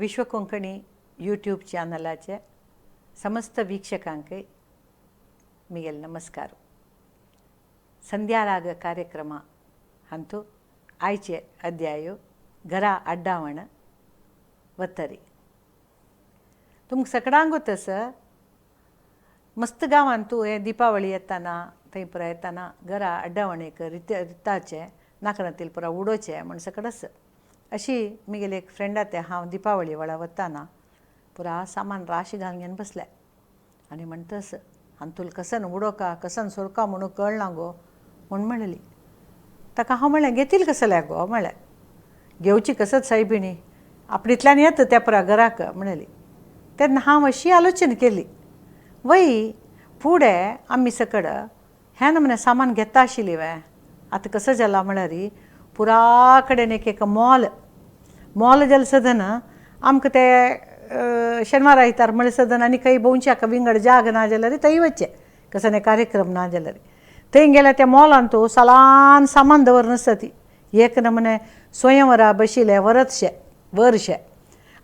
विश्व Konkani YouTube चॅनलाचे समस्त वीक्षकांक Miguel नमस्कार. संध्याराग कार्यक्रम अंतू आयचे अध्याय घरा अड्डावण वतरी. तुमकां सगळ्यांक तसं मस्त गांवांतू हें दिपावळी येताना थंय पुरा येताना घरा अड्डावणेक रिताचें नाकरांतील पुरा उडोवचें म्हण सगळंच. अशी मिगेली एक फ्रेंडा ते हांव दिपावळी वेळा वताना पुरा सामान राशी घालून घेवन बसलें आनी म्हणटस हांतूल कसन उडोवका कसन सोरका म्हणून कळना गो म्हूण म्हणली. ताका हांव म्हणलें घेतील कसल्या गो म्हणलें घेवची कसत सायबिणी आपणीतल्यान येता त्या पुरा घराक म्हणली. तेन्ना हांव अशी आलोचना केली वय फुडें आमी सकड ह्या नमुने सामान घेता आशिल्ली वे आतां कसं जाला म्हळ्यार पुरा कडेन एक एक मॉल मॉल जालें सदन आमकां ते शेनवार आयतार म्हळ्यार सदन आनी खंय भोंवच्याक विंगड जाग ना जाल्यार थंय वचचें कसलें कार्यक्रम ना जाल्यार थंय गेल्यार त्या मॉलान तूं सालान सामान दवरून आसता ती एक नमुने स्वयंवरा बशिल्लें वरतशें वरशें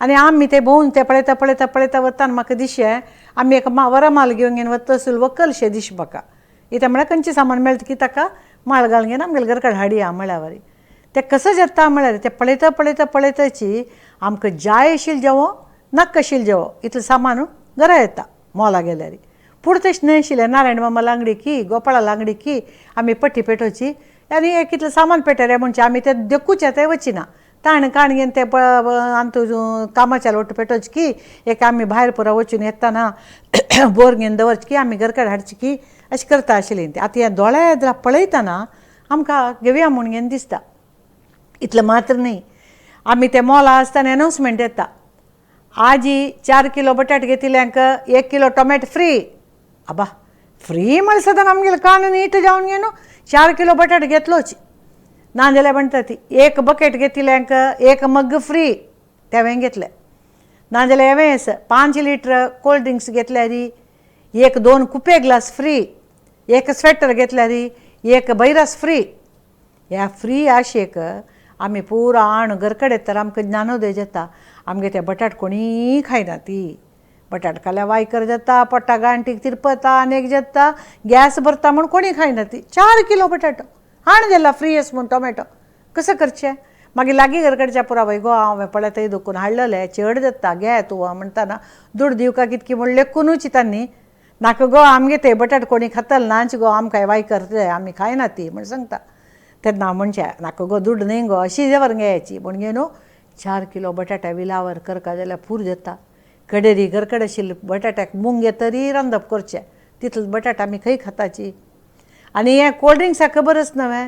आनी आमी ते भोंवन ते पळयता पळयता पळयता वताना म्हाका दिशें आमी एक वरा माल घेवन घेवन वता वकलशें दिश म्हाका इतें म्हळ्यार खंयचें सामान मेळटा की ताका माळ घालून घेवन आमगेले घरकडेन हाडया म्हळ्यार वरी तें कसं जाता म्हळ्यार तें पळयता पळयता पळयताची आमकां जाय आशिल्लें जेवो नाका आशिल्लें जेवो इतलें सामान घरा येता मॉला गेल्यार. पूण तशें न्हय आशिल्लें नारायण मामा लांगडी की गोपाळा लांगडी की आमी पट्टी पेटोवची आनी एक इतलें सामान पेटयलें म्हणचें आमी तें देखूचें तें वचिना ताण काण घेवन तें आमकां कामाच्या लोट पेटोवचें की एक आमी भायर पुरा वचून येताना बोर घेवन दवरचें की आमी घरकडेन हाडची की अशें करता आशिल्लीं. आतां हें दोळ्या येद्रा पळयतना आमकां घेवया म्हूण घेवन दिसता. इतलें मात्र न्हय आमी ते मॉला आसतना अनावन्समेंट येता आजी 4 किलो बटाट घेतिल्ल्यांक 1 किलो टोमॅटो फ्री. आबा फ्री म्हळ्यार सदां आमगेलें कान नीट जावन घेवन 4 किलो बटाट घेतलोच ना जाल्यार म्हणटा ती 1 बकेट घेतिल्ल्यांक 1 मग फ्री तें घेतलें. ना जाल्यार हेंवें 5 लिटर कोल्ड ड्रिंक्स घेतल्यार 1 2 कुपे ग्लास फ्री, 1 स्वेटर घेतल्यार 1 बैरस फ्री. ह्या फ्री आशेक आमी पुरा आण घरकडेन तर आमकां ज्ञानोदय जाता. आमगे ते बटाट कोणीय खायना ती बटाट खाल्यार वायकर जाता पोटा गांठीक तिरपता आनी एक जाता गॅस भरता म्हूण कोणी खायना ती. 4 किलो बटाटो हाण जाला फ्री आस म्हूण टोमॅटो कसं करचें. मागीर लागीं घरकडच्या पुरा वय गो हांव पळय थंय दुखून हाडलेलें चड जाता घे तूं म्हणटाना दुड दिवका कितकी म्हूण लेखुनूच तांणी नाका गो आमगे ते बटाट कोणी खातल नाच गो आमकां वायकर ते आमी खायना ती म्हूण सांगता. तेन्ना म्हणचें नाका गो दुड न्हय गो अशी जवर घेयाची म्हूण घेवन 4 किलो बटाटा विलावर करका जाल्यार पूर जाता. कडेरी घरकडे आशिल्ले बटाट्याक मुंगे तरी रांदप करचें तितलो बटाट आमी खंय खाताची. आनी हें कोल्ड ड्रिंक्साक खबरच न्हय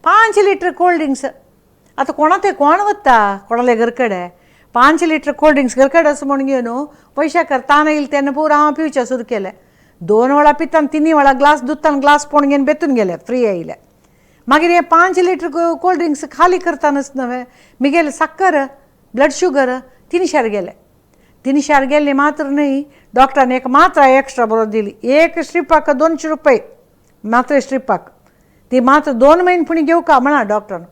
5 लिटर कोल्ड ड्रिंक्स आतां कोणा ते कोण वता कोणाले घरकडे 5 लिटर कोल्ड ड्रिंक्स घरकडे आसा म्हूण घेवन पयशाकर तान येयले तेन्ना पुरो हांव पिवचें सुरू केलें. 2 वेळा पितान 3 वेळा ग्लास दुदतान ग्लास पोण घेवन बेतून गेले फ्री येयले. मागीर हे 5 लिटर कोल्ड ड्रिंक्स खाली करतानाच न्हय मिगेले साकर ब्लड शुगर 300 गेले. 300 गेले मात्र न्हय डॉक्टरान एक मात्रा एक्स्ट्रा बरोवन दिली 1 स्ट्रिपाक 200 रुपये मात्र स्ट्रिपाक ती मात्र 2 म्हयने पुणी घेवका म्हणा डॉक्टरान.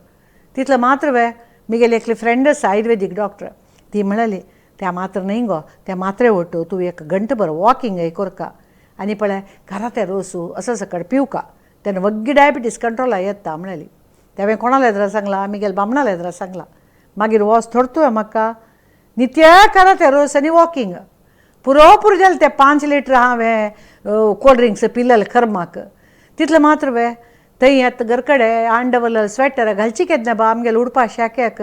तितलें मात्र वे मिगेली एकली फ्रेंड आसा आयुर्वेदीक डॉक्टर ती म्हणाली त्या मात्र न्हय गो त्या मात्रे वटू तूं 1 घंटो बरो वॉकिंग करका आनी पळय घरा ते रोसू असं सकड पिवका तेन्ना वग्गी डायबिटीस कंट्रोला येता म्हणाली. तें कोणाला येद्रा सांगला मिगेल बामणाला येद्रा सांगला. मागीर वॉस थोडतो म्हाका नित्य करा ते रोस आनी वॉकिंग पुरो पुरो जालें ते 5 लिटर हांवें कोल्ड ड्रिंक्स पिलेलें खरमाक. तितलें मात्र वे थंय येता घरकडे आंडवल स्वेटर घालची केन्ना बा आमगेले उडपा शाक्याक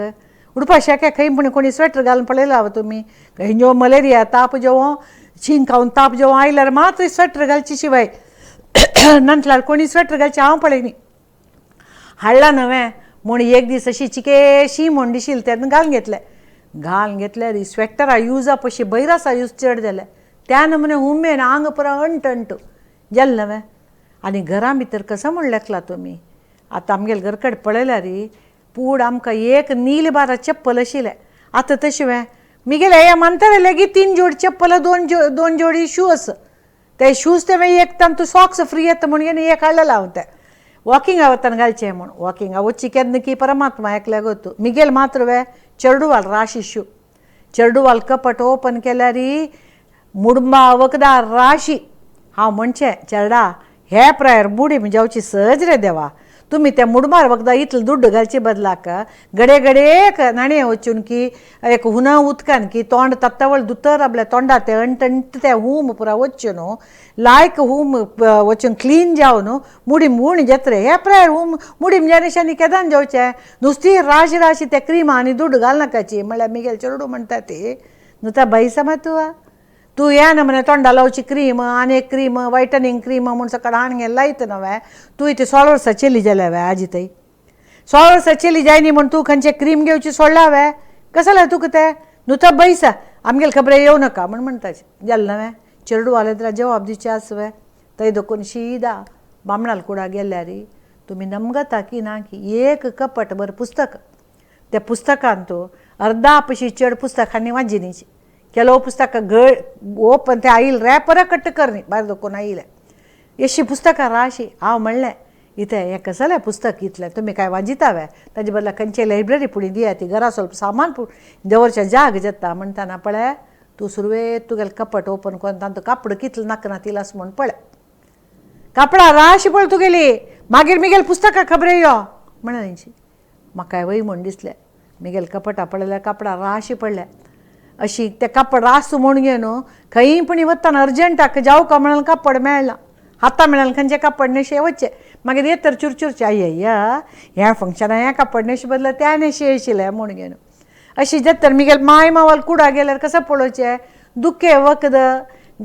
उडपा शाक्याक खंय पूण कोणी स्वेटर घालून पळयला तुमी खंय जेवण मलेरिया ताप जेवण शींग खावन ताप जेवण आयल्यार मात्र स्वेटर घालची शिवाय नंतल्यार कोणी स्वेटर घालची हांव पळयनी. हाडला न्हय म्हूण एक दीस अशी चिकेशी म्हूण दिशिल्ली तेन्ना घालून घेतलें. घालून घेतल्यार स्वेटरा यूज अशी बैरासा यूज चड जालें त्या नमुने उमेन आंग पुरा अंट अंट जालें न्हय. आनी घरा भितर कसो म्हूण लेखला तुमी आतां आमगेले घरकडेन पळयल्यार पूण आमकां 1 नील बारा चप्पल आशिल्लें. आतां तशें वे मिगेले हे मानतले लेगीत 3 जोड चप्पल 2 जोडी शूज ते शूज ते मागीर एक तांतू सॉक्स फ्री येता म्हूण घेवन एक हाडलेलें हांव ते वॉकिंगा वतना घालचें म्हूण वॉकिंगा वचची केन्ना की परमात्मा एकल्या गोतू मिगेल मात्र वे चेडवाल राशी शू चेरडुवाल कपट ओपन केल्यार मुडमा वखदां राशी. हांव म्हणचें चेरडा हे प्रायर मुडी जावची सहज रे देवा, तुमी त्या मुडमार वखदां इतलें दुड्ड घालचे बदलाक गडे गडेक नाणें वचून की एक हुना उदकान की तोंड तत्तवळ दुतर आपल्या तोंडा ते अंट अंट ते हूम पुरा वचचे न्हू, लायक हूम वचून क्लीन जावन न्हू मुडी म्हूण जात्रे हे प्रायर हूम मुडी जानेशांनी केदान जावचें. नुस्ती राशी राशी त्या क्रिमा आनी दुड्ड घालनाकाची म्हणल्यार मिगेल चेडू म्हणटा ती न्हू त्या बैसमा तूं तूं या ना म्हणे तोंडा लावची क्रीम आनी एक क्रीम व्हायटनींग क्रीम म्हूण सकाळ हाण लायता न्हय तूं इतले 16 वर्सां चेली जाल्या वे आजी थंय 16 वर्सां चेली जायनी म्हूण तूं खंयचे क्रीम घेवची सोडला वे कसं जालें तुका तें न्हू तर बैसा आमगेले खबरे येवं नाका म्हूण म्हणटा जालें न्हय. चेरडू आले जवाब दिवचे आस वे थंय दखून शीदा बामणाल कुडा गेल्यार तुमी नमगता की ना की एक कपट भर पुस्तक त्या पुस्तकान तूं अर्दा पशी चड पुस्तकांनी वाजिनीची ಕೆಲವು ಪುಸ್ತಕ ಓಪನ್ ते आईल रॅपर कट करनी भायर दखून आयिल्लें येशी पुस्तकां राशी. हांव म्हणलें इतें हें कसलें पुस्तक इतलें तुमी कांय वाजिता वे ताजे बदला खंयचे लायब्ररी पुणी दिया ती घरा स्वल्प सामान दवरचें जाग जाता म्हणटाना पळय तूं सुरवेक तुगेलें कपट ओपन करून तांचो कापड कितलें नाका ना तिलास म्हूण पळय कापडां राशी पळय तुगेली मागीर मिगेल पुस्तकां खबरे यो म्हणलें तेंची. म्हाका वय म्हूण दिसलें मिगेल कपटां पळयल्यार कापडां राशी पडल्या अशी तें कापड रास म्हूण घेवन न्हू खंय पूण वतना अर्जंटाक जावं का म्हणून कापड मेळना हाता मेळना खंयचें कापड न्हेशे वचचें मागीर येत तर चुरचुरचें अय्या ह्या फंक्शनाक हें कापड न्हेशे बदला त्या न्हेशे येशिल्लें म्हूण घेवन अशी जाता तर मिगेल माय मावाल कुडा गेल्यार कसं पळोवचें दुखे वखद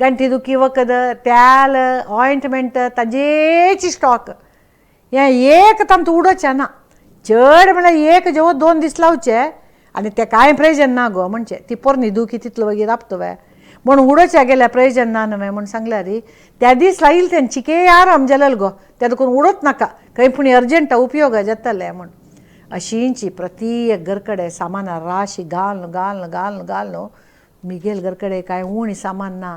गांठी दुखी वखद तेल ऑयंटमेंट ताजेची स्टॉक हें एक तांतूं उडोवचें ना चड म्हणल्यार एक जेव 2 दीस लावचे आनी तें कांय प्रयोजन ना गो म्हणचे ती पोरणी दुखी तितलो वगीर राबतो वे म्हूण उडोवच्या गेल्यार प्रयोजन ना न्हय म्हूण सांगल्यार त्या दीस लायल तेंची के आराम जालेलो गो त्या देखून उडोत नाका खंय पूण अर्जंट उपयोग जातले म्हूण. अशींची प्रत्येक घरकडे सामानां राशी घालून घालून घालून घालून मिगेल घरकडे कांय उणी सामान ना.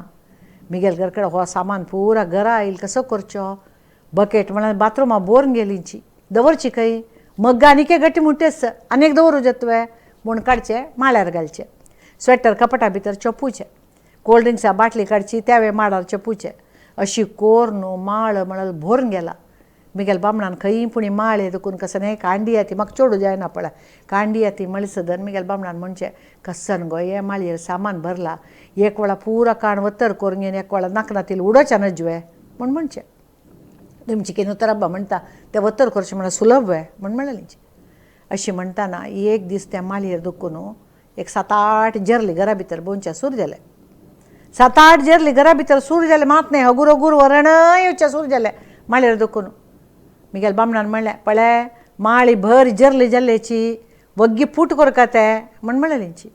मिगेल घरकडे हो सामान पुरा घरा आयल कसो करचो बकेट म्हळ्यार बाथरुमा बोरून गेलींची दवरची खंय मग्ग आनीक गट्टी मुट्टेच आनीक दवरूं जाता म्हूण काडचें माळ्यार घालचें स्वेटर कपटा भितर चोपुचें कोल्ड ड्रिंक्सा बाटली काडची त्या वेळ माडार चोपुचें अशी कोर न्हू माळ म्हळ्यार भरून गेला. मिगेल बामणान खंय पूण माळ देखून कसं न्हय कांडी ती म्हाका चेडूं जायना पळय कांडी ती म्हळी सदन मिगेल बामणान म्हणचें कसन गो हे माळयेर सामान भरला एक वेळा पुरा काण वतर करून घेवन एक वेळा नाका ती उडोवच्या नजवे म्हूण म्हणचें तुमची कितें तर म्हणटा तें वतर करचें म्हणल्यार सुलभ वे म्हूण म्हणलें. अशी म्हणटाना एक दीस त्या माळयेर दुखून एक 7-8 जरली घरा भितर भोंवच्या सूर जाले 7-8 जरली घरा भितर सूर जाले मात न्हय हगूर हगूर वरण येवच्या सूर जाले माळयेर दुखून. मिगेल बामणान म्हणलें पळय माळी भर जरली जाल्ल्याची वग्गी फूट करका ते म्हण म्हणलें तेंची.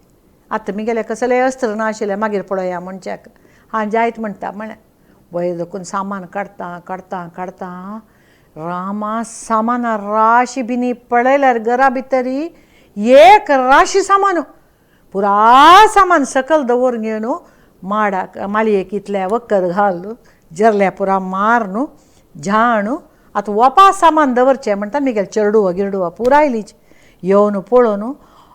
आतां मिगेलें कसलें अस्त्र ना आशिल्लें मागीर पळोवया म्हणच्याक हां जायत म्हणटा म्हणलें. वयर दुखून सामान काडटा काडटा काडटा रामा सामाना राशी बिनी पळयल्यार घरा भितरी एक राशी सामान पुरा सामान सकल दवरून घेवन माडाक माळयेक इतलें वखद घाल जरल्या पुरा मार न्हू झाण आतां वपा सामान दवरचें म्हणटा मिगेल चेरडुवा गिरडुवा पुरा आयलीच येवन पळोवन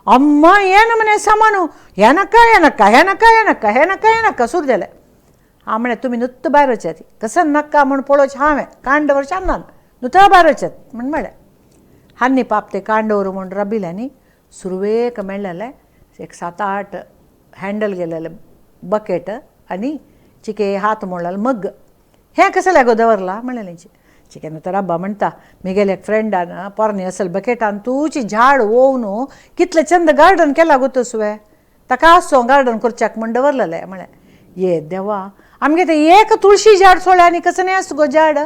अम्मा हें ना म्हणे सामान हें नाका हें नाका हें नाका हें नाका हें नाका हें नाका सुरू जालें. हांव म्हणलें तुमी नुत्त भायर वचात कसं नाका म्हूण पळोवचें हांवें कांड दवरचें आन्नान नुतो भायर वचात म्हूण म्हणलें. हान्नी पाप ते कांड दवरूं म्हूण रबिल्यांनी सुरवेक मेळ्ळेलें एक 7-8 हँडल गेलेलें बकेट आनी चिके हात मोडलेलो मग्ग हें कसं लागो दवरला म्हणलें तेंची. चिकन तर अब्बा म्हणटा मिगेले एक फ्रेंडान पोरणी असल बकेटान तुची झाड ओवन कितलें चंद गार्डन केला गो तसवे ताका आसो गार्डन करच्याक म्हूण दवरलेलें. म्हणलें ये देवा आमगे तें एक तुळशी झाड सोडलें आनी कसं न्हय आस गो झाड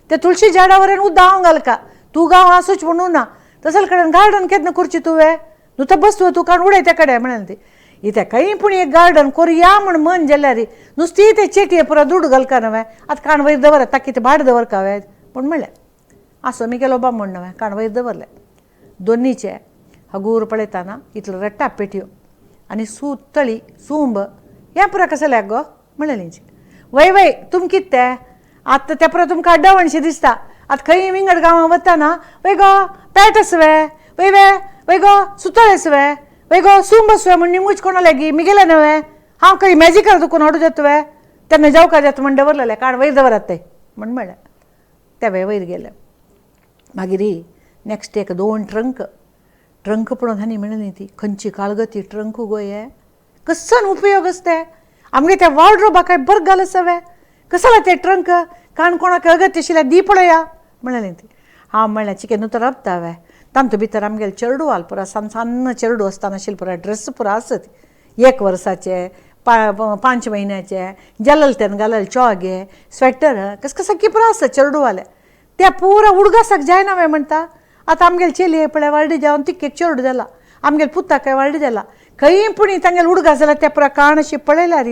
ते तुळशी झाडा वरेन उद्दांव घालका तूं गांव आसूच म्हणून ना तसल कडेन गार्डन केन्ना करची तुवें न्हू तर बसतू तूं काण उडय त्या कडेन म्हणलें ती. इतें खंय पूण एक गार्डन करुया म्हूण मन जाल्यार नुस्ती ते चेटये पुरा दुड घालका न्हय आतां काण वयर दवर ताका कितें भाड दवरका वे पूण म्हणलें आसो मिगेलो बा म्हूण न्हय काण वयर दवरलें. दोनीचे हगूर पळयतना इतलो रट्टा पेटयो आनी सूत तळी सूंब हें पुरा कसं लाग गो म्हणलें तेंची. वय वय तुम कितें तें आतां तें पुरा तुमकां अड्डावणशें दिसता आतां खंय विंगड गांवां वतना वय गो पेट आस वे वय वे वय गो सुतळ आस वे वेगो सूम बसवे म्हण निमूच कोणा लागी मिगेले नव्हे हांव खंय मॅजिकार दुकून हाडू जातवे तेन्ना जावका जाता म्हण दवरलेलें काण वयर दवरात ते म्हण म्हणलें. ते वयर गेले. मागीर नॅक्स्ट एक 2 ट्रंक ट्रंक पळोवन हांणी म्हणलें ती खंयची काळगती ट्रंक गो हे कसन उपयोग आसता आमगे त्या वॉर्डरोबा काय बरं घाल आसा कसला ते ट्रंक काण कोणाक अगत्य आशिल्ल्या दी पळया म्हणलें ती. हांव म्हणलें चिके न्हू तर रबता वे तांतू भितर आमगेले चेरडू आल पुरा सान सान्न चेरडू आसतना आशिल्ले पुरा ड्रेस पुरा आसत 1 वर्साचे 5 म्हयन्याचे जलल तेन घालल चोगे स्वेटर कस कसं की पुरा आसत चेरडूवाले त्या पुरा उडगासाक जायना वे म्हणटा. आतां आमगेले चेली पळय वाळडी जावन तिक एक चेरडू जाला आमगेले पुताक काय वाळडी जाला खंय पुणी तांगेले उडगास जाला त्या पुरा काण अशी पळयल्यार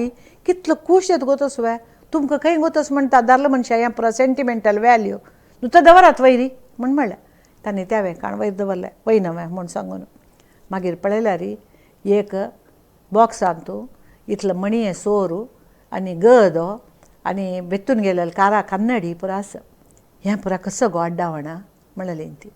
कितलो खूश येत गोतस वे तुमकां खंय गोतस म्हणटा दारलो मनशां हें पुरा सेंटिमेंटल वॅल्यू न्हू तर दवरात वयरी म्हण म्हणलें. तांणी त्या काण वयर दवरलें वय नवें म्हूण सांगून. मागीर पळयल्यार एक बॉक्सान तूं इतलो मणये सोरू आनी गदो आनी बेतून गेलेले कारा कन्नडी पुरा आसा हें पुरा कसो गो आड्डावणा म्हणलें ती.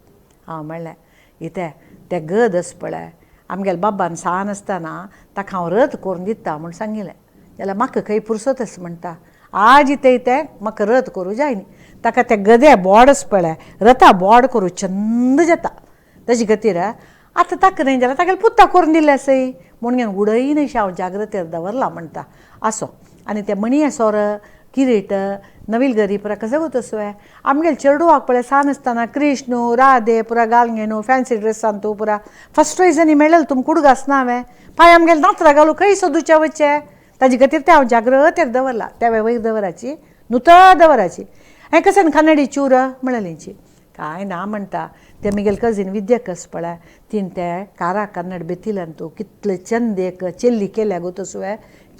हांव म्हणलें इतें तें गद आसा पळय आमगेले बाबान सान आसतना ताका हांव रथ करून दिता म्हूण सांगिल्लें जाल्यार म्हाका खंय पुरसत आसा म्हणटा आज इतें तें म्हाका रथ करूं जाय न्ही ताका ते गदे बोड आसा पळय रथा बोड करूं चंद जाता ताजे खातीर आतां ताका न्हय जाल्यार तागेले पुताक करून दिल्लें आसय म्हूण घेवन उडय न्हय हांव जाग्रतेर दवरला म्हणटा आसो. आनी ते मणये सोर किरीट नवील गरी पुरा कसो तसो आमगेले चेरडुवाक पळय सान आसतना कृष्ण राधे पुरा घाल घेवन फॅन्सी ड्रेसान तूं पुरा फर्स्ट प्रायज आनी मेळ्ळें तुमकां उडगास ना हांवें पांय आमगेले नातरां घालूं खंय सोदूचे वचचे ताजे खातीर तें हांव जाग्रतेर दवरला त्या वयर दवराची नुत दवराची. हें कशें कन्नडी चूर म्हणलेंची कांय ना म्हणटा ते म्हगेले कजीन विद्यक आसा पळय तीन ते कारा कन्नड बेतिल्यान तूं कितले चंद एक चेल्ली केल्या गो तसो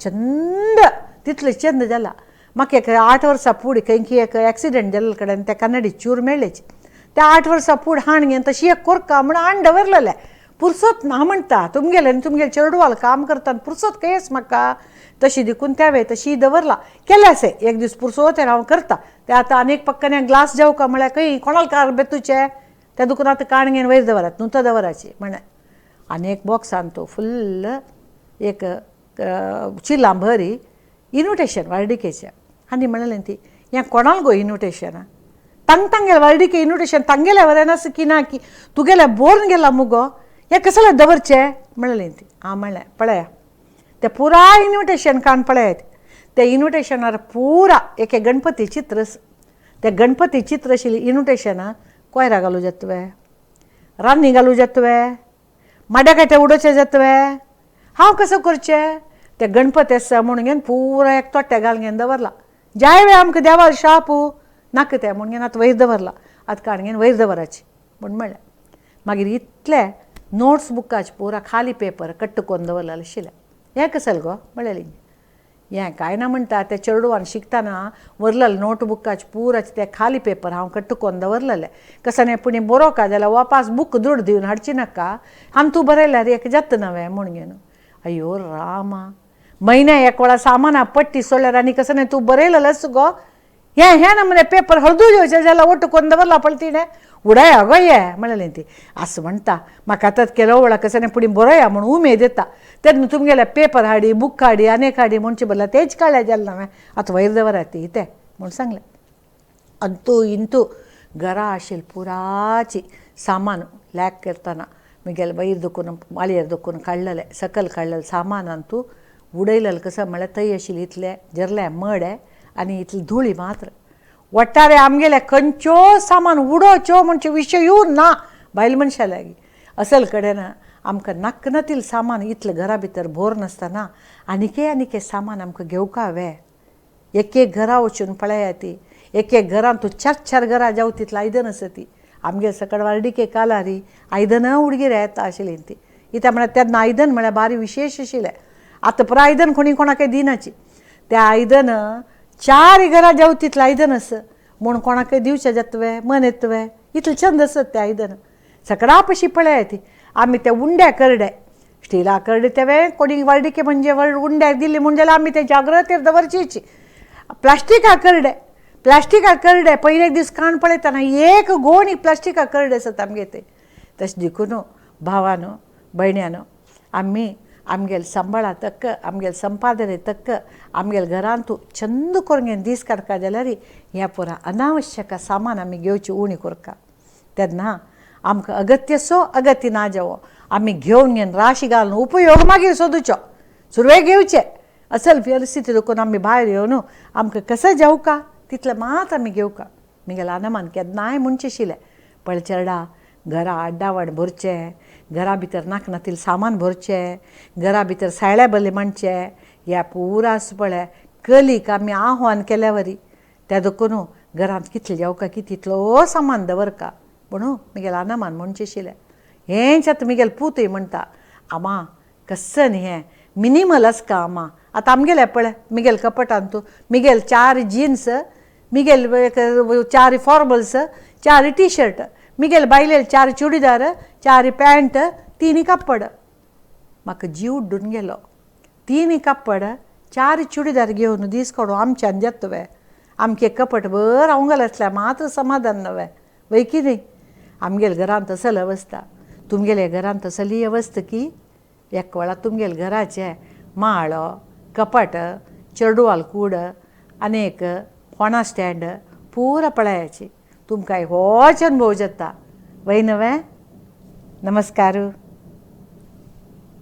चंद तितले चंद जाला. म्हाका एक 8 वर्सां फुडें खंय एक एक्सिडंट जाल्ले कडेन त्या कन्नडी चूर मेळ्ळेची त्या 8 वर्सां फुडें हाण घेवन तशी एक कोरका म्हण हाण दवरलेलें पुरसत ना म्हणटा तुमगेले आनी तुमगेले चेरडुवाल काम करता पुरसत खंयच म्हाका तशी देखून त्या वेळ तशी दवरला केलें आसे एक दीस पुरसोत हांव करता ते आतां आनीक पक्कन ग्लास जावका म्हळ्यार खंय कोणाक कार बेतूचे त्या दुकान आतां काण घेवन वयर दवरात न्हू तो दवराची म्हणलें. आनी एक बॉक्सान तो फुल्ल एक चिलां भरी इन्विटेशन वार्डिकेचें आनी म्हणलें ती हें कोणाक गो इन्विटेशनां तांग तांगेले वार्डिके इन्विटेशन तांगेले वरेन आसा की ना की तुगेले बोर्न गेला मुगो हें कसलें दवरचें म्हणलें ती. हांव म्हणलें पळया तें पुराय इन्विटेशन काण पळयात त्या इन्विटेशनार पुरा एक गणपती चित्र त्या गणपती चित्र आशिल्ली इन्विटेशनां कोयरा घालूं जातवे रान्नी घालूं जातवे माड्या काट्या उडोवचें जातवे हांव कसो करचें ते गणपती आसा म्हणून घेवन पुरा एक तोट्या घालून घेवन दवरला जाय वेळ आमकां देवाल शापू नाका तें म्हणून घेवन आतां वयर दवरला आतां काण घेवन वयर दवराची म्हूण म्हणलें. मागीर इतले नोट्स बुकाचे पुरा खाली पेपर कट्ट करून दवरलेलें आशिल्लें हें कसलें गो म्हणलें हें कांय ना म्हणटा त्या चेडवान शिकतना व्हरलेलें नोटबुकाचे पुराचे ते खाली पेपर हांव कट्ट करून दवरलेलें कसं न्ही पुणी बरो का जाल्यार वापास बूक दुड दिवन हाडची नाका आम तूं बरयल्यार एक जाता नवें म्हूण घेवन. अयो रामा म्हयन्या एक वेळा सामाना पट्टी सोडल्यार आनी कसं न्ही तूं बरयलेलेंच गो हें हें ना म्हणे पेपर हळदू घेवचें जाल्यार ओट्ट करून दवरला पळय तिणें उडया गो हे म्हणलें ती. असं म्हणटा म्हाका आतां केलो वेळा कसं न्ही पुणी बरोया म्हूण उमेद येता तेन्ना तुमगेले पेपर हाडी बूक हाडी आनी हाडी म्हणचे बदला तेच काडल्या जालें हांवें आतां वयर दवरात ती तें म्हूण सांगलें. अंतू इंतू घरा आशिल्लें पुराची सामान लॅक करतना म्हगेले वयर दुखून माळयेर दुखून काडलेलें सकयल काडलेलें सामान अंतू उडयलेलें कसं म्हळ्यार थंय आशिल्लें इतलें जरलें मडें आनी इतली धुळी मात्र वट्टारे आमगेले खंयच्यो सामान उडोवच्यो म्हणचे विशयूय ना बायल मनशा लागीं असल कडेन आमकां नाक्क नातिल्लें सामान इतलें घरा भितर भोर नासतना आनीकय आनीक सामान आमकां घेवका वे एक एक घरा वचून पळया ती एक एक घरान तूं 4 4 घरां जावं तितलें आयदन आसा ती आमगे सकड वार्डिके कालारी आयदनां उडगीर येता आशिल्लीं ती कित्याक म्हळ्यार तेन्ना आयदन म्हळ्यार बारी विशेश आशिल्लें. आतां पुराय आयदन कोणी कोणाकय दिनाची त्या आयदन 4 घरां जावं तितलें आयदन आसा म्हूण कोणाकय दिवचें जातवे मन येतवे इतलें चंद आसत तें आयदन सगळा पशी पळया ती आमी ते उंड्या करडे स्टिला करडे तेवे कोणी वार्डिके म्हणजे उंड्याक दिल्ली म्हूण जाल्यार आमी ते जाग्रतेर दवरचीच. प्लास्टिका करडे प्लास्टिका करडे पयले एक दीस काण पळयतना एक गोणी प्लास्टिका करडे आसत आमगे ते. तशें देखून भावानो भयण्यानो आमी आमगेले सांबाळा तक्क, आमगेले संपादने तक्क, आमगेले घरांतू चंद करून दीस काडका जाल्यार ह्या पुरा अनावश्यक सामान आमी घेवची उणी करका. तेन्ना आमकां अगत्यसो अगत्य ना जावो आमी घेवन घेवन राशी घालून उपयोग मागीर सोदुचो, सुरवेक घेवचे. असल परिस्थिती देखून आमी भायर येवन आमकां कसो जावका तितलें मात आमी घेवका. मिगेले अनमान केन्नाय म्हणचें आशिल्लें, पळय चेरडा घरा आड्डावण भरचें, घरा भितर नाका नातिल्लें सामान भरचें, घरा भितर सायळ्या बल्ले मांडचे, ह्या पुरा आसा पळय कलीक आमी आव्हान केल्या वरी. त्या देखून घरांत कितलें जावका की तितलो सामान दवरका म्हणून मिगेले अनमान म्हणचें आशिल्लें. हेंच आतां मिगेले पूतय म्हणटा, आमा कस्स न्ही हें मिनिमल आसका आमा. आतां आमगेलें पळय मिगेल कपटांतू मिगेल 4 जीन्स, मिगेल 4 फॉर्मल्स, 4 टी शर्ट, मिगेल बायलेल 4 चुडीदार, 4 पॅन्ट, 3 कापड. म्हाका जीव उड्डून गेलो. 3 कापड 4 चुडीदार घेवन दीस काडून आमच्यान जाता वे? आमचें कपट बर हांव आसल्यार मात्र समाधान नवें वय की न्ही? आमगेले घरांत असल अवस्था, तुमगेले घरांत असली अवस्था की एक वेळा तुमगेले घराचें माळो, कपट, चेडवाल कूड आनी एक फोणा स्टँड पुरा पळयाची. तुमकां होच अनुभव जाता वय नवें? नमस्कार.